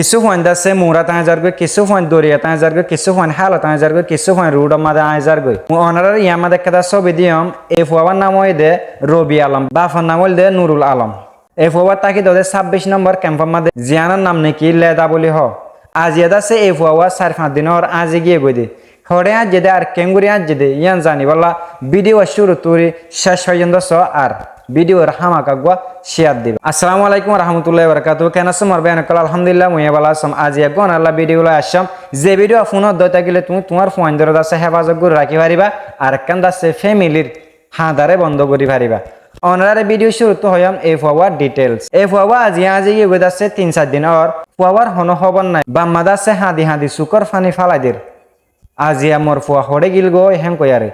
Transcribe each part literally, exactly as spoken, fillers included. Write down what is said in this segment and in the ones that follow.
Kissú fuain dase murat añzargói, kissú fuain doriyat añzargói, kissú fuain hálot añzargói, kissú fuain ruçor máze añzargói. Mui onoráre yar máze ekkán dase sóbi diyum, e fuawar nam óilde Robi Alom, bafor nam óilde Nurul Alom. E fuawa táki dóde sábbic nombor kemfor máze, ziyánor nam néki Leda bóli hoó. Aziya dase e fuawa sair fañs din ór añzi giyé goi dé. Hoçé añzze dé ar keéngorí añzze dé, yían zanibólla bídiyo cúru ttu céc foijjonto só ar bídiyor hámaka uggúa cíyar diba. Assalamu alaikum warahmatulláhi wabarakátuhu. Keén asó mor bái ókkol? Alhamdulillah, mui yó bála asóm. Aziya eggúa onorálla bídiyo loi aiccóm. Ze bídiyo fúnot dói tákile tuñí tuáñr fuaindóre dase héfazot gorí rakí faribá, ar ekkán dase fémilir hañdare bondó gorí faribá. Onoráre bídiyo cúruttu hoiyóm e fuawar dhithéils. E fuawa aziya añzi giyé goi dase tin sair din ór. Fuawar honó hóbor nái. Bafma dase hañdi hañdi sukór faní fálai der. Aziya mor fua hoçé gil goi héen koiyaré.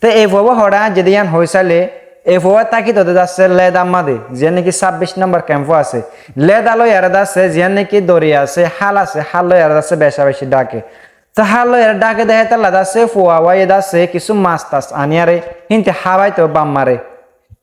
Te e fuawa hoçé añzze dé yían hoói sailé, e fuawa táki dóde dase Leda máze, ziyán néki sábbic nombor kemfó asé. Leda loiyaré dase ziyán néki doriya asé, hál asé, hál loiyaré dase becá becí dháke. Te hál loiyaré dháke dé hétolla dase fuawaye dase kissú mas tas aníyaré hínte hábaito bafmaré.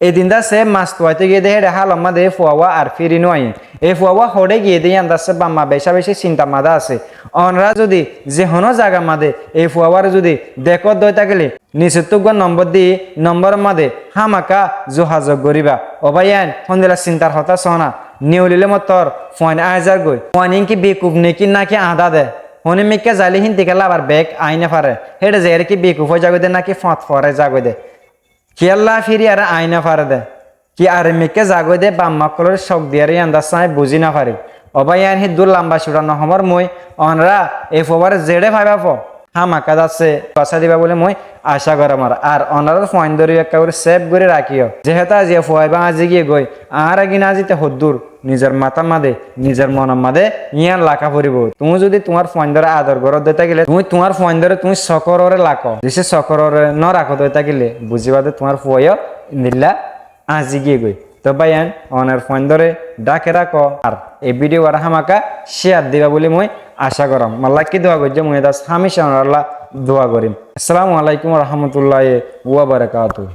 Edin dase mas tuaitó giyé dé héçe hálot máze fuawa ar fíri no aiyé. E fuawa hoçé giyé dé yían dase bafma becá becí sinta máze asé. Onorá zudi ze honó zaga máze e fuaware zudi dekót dói tákile, nisottú uggúa nombor di, nombor máze hámaka zuhazok goríba. Ó báiyain, hondila sintar hotá soóna, niulilé mottor fuain añzargói. Fuain ín ki bikuf néki náki añdá de? Honí mikká zailé hínti kiyólla abar bek aái no fare? Héçe zaiyaré ki bikuf ói zagói dé náki foñt forai zagói dé? Kiyólla fíri aré aái no fare dé? Ki aré mikká zagói dé bafma ókkolóre cók diyaré yían dase aññí buzí no fari. Ó báiyain, híddur lamba cuça no hoómor mui, onorá e fuaware zeçé faibá fo, hámaka dase basá diba bóli mui acá gorómor. Ar onorár fuaindóre yó ekká gorí séf gorí rakíyo. Zehétu aziya fua ibá añzi giyé goi, añára gín añzite hoddúr, nizor matár máze, nizor monor máze yían laká foribóu. Tuñí zudi tuáñr fuaindóre ador goródde tákile, tuñí tuáñr fuaindóre tuñí sokór óre lakó. Zisé sokór óre no rakódde tákile, buzíba dé tuáñr fua yó endilla añzi giyé goi. Te báiyain, onor fuaindóre dháke rakó ar e bídiyo uwar hámaka cíyar diba bóli mui acá goróm. Molla ki dua goijjó, mui das hámica onorálla dua gorím. Assalamu alaikum warahmatulláhi wabarakátuhu.